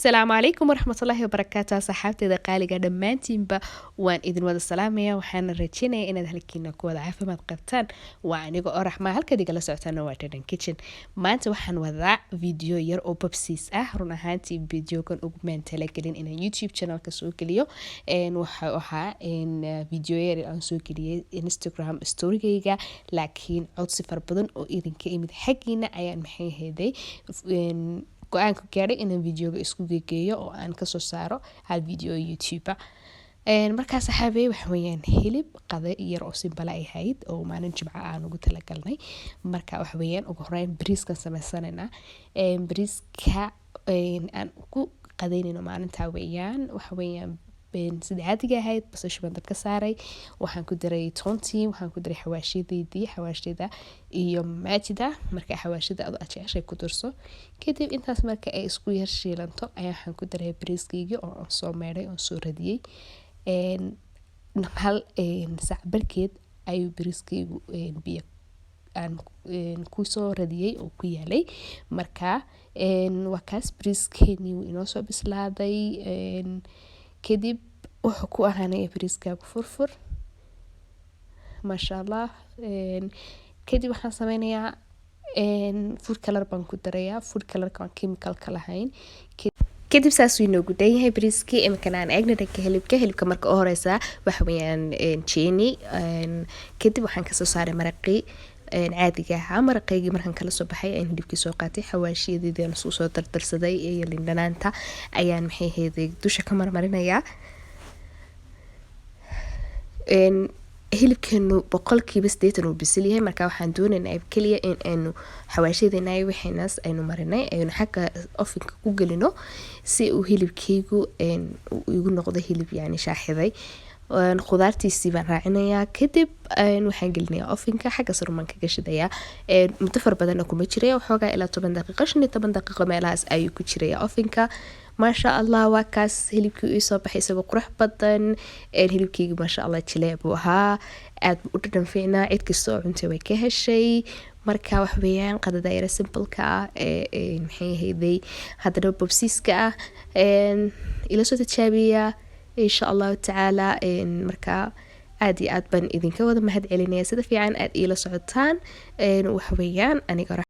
Asalaamu calaykum waraxmatullaahi wabarakaatu. Asxaabteeda qaaliga dhammaantiinba waan idin wada salaamaya. Waxaana rajeynaya inaad halkiina ku wada caafimaad qabtaan. Waa aniga oo Raxmaa, halkaad igala socotaana waa Dhadhan Kitchen. Maanta waxaan wadaa video yar oo babsiis ah. Run ahaantii videogan ugumaan talagelin inaan YouTube channelka soo geliyo. Waxa ahaa video yar aan soo geliyay Instagram storygayga, laakiin codsi fara badan oo idinka imid xaggiina ayaan, maxay ahayday, go-aanka gaadhay inaan videoga isku gegeeyo oo aan kasoo saaro hal video YouTube. Markaa saxaabey, waxa weeyaan hilib qade yar oo simple ay ahayd oo maalin Jimco aan ugu talagalnay. Marka waxa weeyaan, ugu horeyn bariiskan sameysanaynaa. Bariiska aan ku qadeynayno maalintaa weeyaan, waxa weeyaan sida caadiga ahayd, basasha baan dabka saaray, waxaan ku daray toontii, waxaan ku daray xawaashadeydii, xawaashada iyo maajida. Marka xawaashada ado aad jeceshay ku darso. Kadib intaas marka ay isku yar shiilanto ayaa waxaan ku daray bariiskaygii oo aan soo meedhay oon soo radiyey. Hal sac barkeed ayuu bariiskaygu biyo aan kusoo radiyey oo ku yaalay. Marka waa kaas, bariiskeenii wuu inoo soo bislaaday. Kadib wuxuu ku ahaanaya bariiskaagu furfur, maasha Allah. Kadib waxaan sameynayaa food color baan ku darayaa, food colorka aan chemicalka lahayn. Kadib saasuu inoogu dhan yahay bariiskii. Iminkana aan eegna dhanka hilibka. Hilibka marka u horeysa waxa weeyaan jeeni. Kadib waxaan kasoo saaray maraqii caadiga ahaa. Maraqaygii markaan kala soo baxay ayaan hilibkii soo qaatay, xawaashiyadeedii aan isku soo dardarsaday iyo lindhanaanta ayaan, maxay ahayday, dusha ka marmarinayaa. Hilibkeenu 80% uu bisil yahay. Marka waxaan doonaynaa keliya in aynu xawaashadeena iyo wixiinaas aynu marinay aynu xagga ovenka ku gelino, si uu hilibkeygu igu noqdo hilib yani shaaxiday. Khudaartiisii baan raacinayaa. Kadib waxaan gelinayaa ovenka, xagga sarumaan kaga shidayaa. Muddo fara badanna kuma jiraya, waxoogaa ilaa 10 daqiiqo, 15 daqiiqo meelahaas ayuu ku jiraya ovenka. Maasha Allah, waa kaas hilibkii ii soo baxay isagoo qurux badan. Hilibkeygi, maasha Allah, jileec buu ahaa, aad buu u dhadhan fiicnaa. Cid kasta oo cuntay way ka heshay. Marka wax weeyaan qadada yara simpleka ah ee, maxay ahayday, haddana bobsiiska ah ila soo tijaabiya, insha Allahu tacaala. Marka aad iyo aad baan idinka wada mahad celinaya sida fiican aad iila socotaan. Waxweeyaan aniga.